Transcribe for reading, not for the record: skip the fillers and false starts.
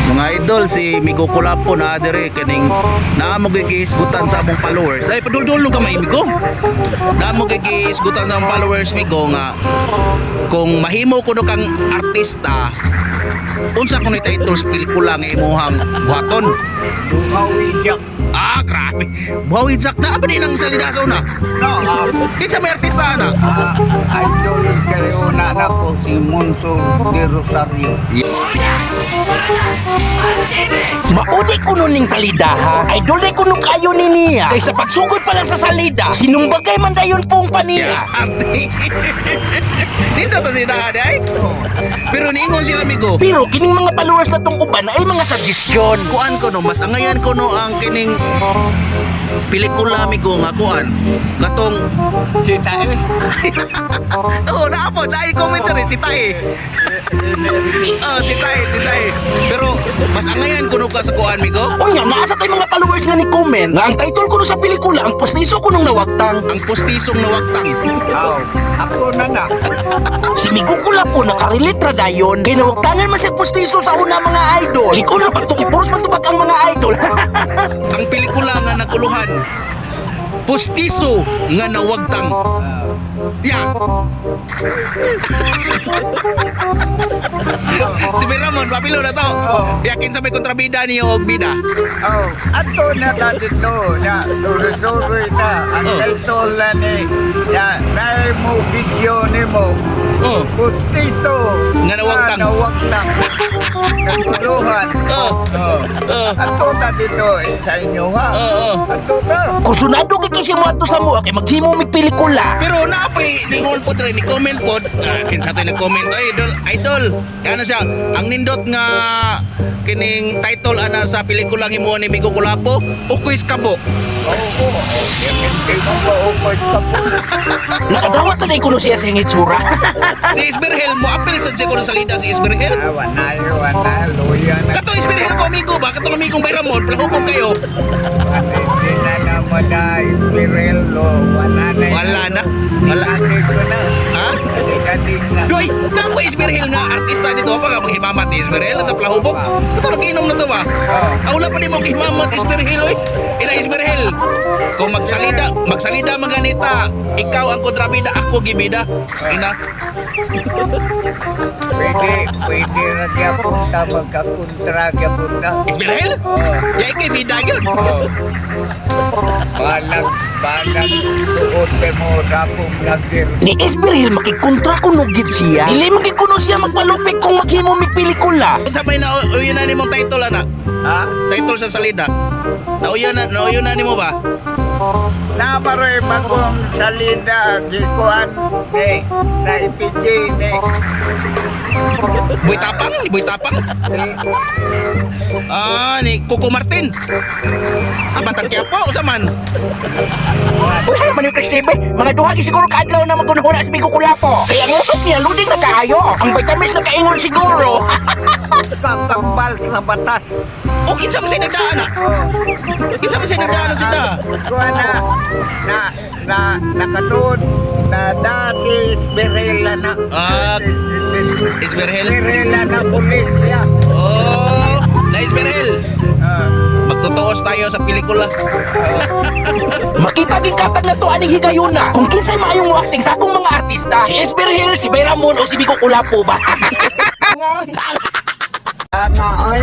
Mga idol, si Migo Kulapo na dire kining naa mo gigisgutan sa among followers. Dai paduldulong ka may Migo. Naa mo gigisgutan sa among followers, Migo, nga kung mahimo kuno kang artista, unsa kuno title sa pelikula nga imuhang buhaton? Buhawi Jack. Ah, grabe. Buhawi Jack na ba din ang salida sa una? No, ah, Kinsa may artista ana? ah, idol kayo na nako si Monson de Rosario. Maudi kuno ning salida ha. Idol na kuno kayo ni niya. Kaysa pagsugod pa lang sa salida, sinumbagay man dayon pong paniya. Arte. Nindot to si Daday. Pero niingon sila, Migo. Pero kining mga followers na tong uban ay mga suggestion. Kuan ko no, mas angayan ko no ang kining pelikula, Migo, nga kuan katong Si Tae. Oh, naa po, naay commentary si Tae. Oh, si Tae, si Tae. Pero mas angayan kuno ka sa kuan, Migo. Unya, naa sa tay mga followers nga ni comment nga ang title kuno sa pelikula "Ang Pustiso Kunong Nawagtang." "Ang Pustisong Nawagtang." Aw, ako na na. Si Migo Kulapo nakarelate ra dayon kay nawagtangan man siya pustiso sa una, mga idol. Liko na pagtuki puros man tubag ang mga idol. "Ang pelikula nga naguluhan. Pustiso nga Nawagtang." Ya. Si Ramon, papilo na to. Ya, kinsa may kontrabida niyo og bida? Oh, ato na ta dito. Ya, suri-suri na. Ang title na ni, ya, na mo video ni mo. "Pustiso Nga Nawagtang." Nawagtang. Naguluhan. Oh. Ato ta dito eh, sa inyo ha. Oo. Ato ta. Kursunado kay kasi mo ato sa mua kay maghimo mig pelikula. Pero naapay ningon po dre ni comment po. Ah, kinsa to nag-comment, "Ay, idol, idol." Ano siya? Ang nindot nga kining title ana sa pelikula ng imo ni Migo Kulapo, "Ukuis Kabo." Oo. Hindi mo ko upos ka po. Nakadawat na day kuno siya sa itsura. Si Isberhel mo apil sad siya kuno salida si Isberhel. Ah, wala, wala, luya na. Kato Isberhel ko amigo ba? Katong amigong Bayramon, plahukog kayo. Ano, hindi na naman na Isperelo. Wala na. Wala na. Wala. Adik ko na. Ha? Adik-adik na. Doy, nako Isberhel nga artista dito pa nga maghimamat ni Isberhel at plahubog. Kato nagiinom na to ba? Oh. Ah, wala pa nimo gihimamat Isberhel oy. Ina Isberhel. Kung magsalida, magsalida maganita, ikaw ang kontrabida, ako gibida. Ina. Pwede, pwede ra gyapon ta magkakontra gyapon ta. Isberhel? Oh. Ya ikay bida gyud. Oh. Balag, balag, suot mo sa akong lagir. Ni Esmeril makikontra kuno gid siya. Dili magikuno siya magpalupik kung maghimo mig pelikula. Unsa may nauyo na nimong title ana? Ha? Title sa salida. Nauyo na nimo ba? Naparoy bagong salida, gikuan ni sa IPJ ni Boy Tapang, ni Boy Tapang. Ni Ah, ni Coco Martin. Ah, Batang Quiapo, usa man. Uy, hala man yung Chris TV. Mga duha gyud siguro kaadlaw na magunhuna si Migo Kulapo. Kaya ang utok niya luding na kaayo. Ang vitamins na kaingon siguro. Kakambal sa batas. O kinsa man siya nagdaan ah? Oh. Kinsa man siya nagdaan sa da? Kuan na na na nakasuod na da si Isberela na. Ah, Si Isberhel? Isberela na pulis siya. Oh, na Isberhel. Ah, Magtutuos tayo sa pelikula. Makita gid katag na to aning higayuna kung kinsay maayong mo-acting sa akong mga artista. Si Esmeril, si Bayramon o si Migo Kulapo ba? Tama oy.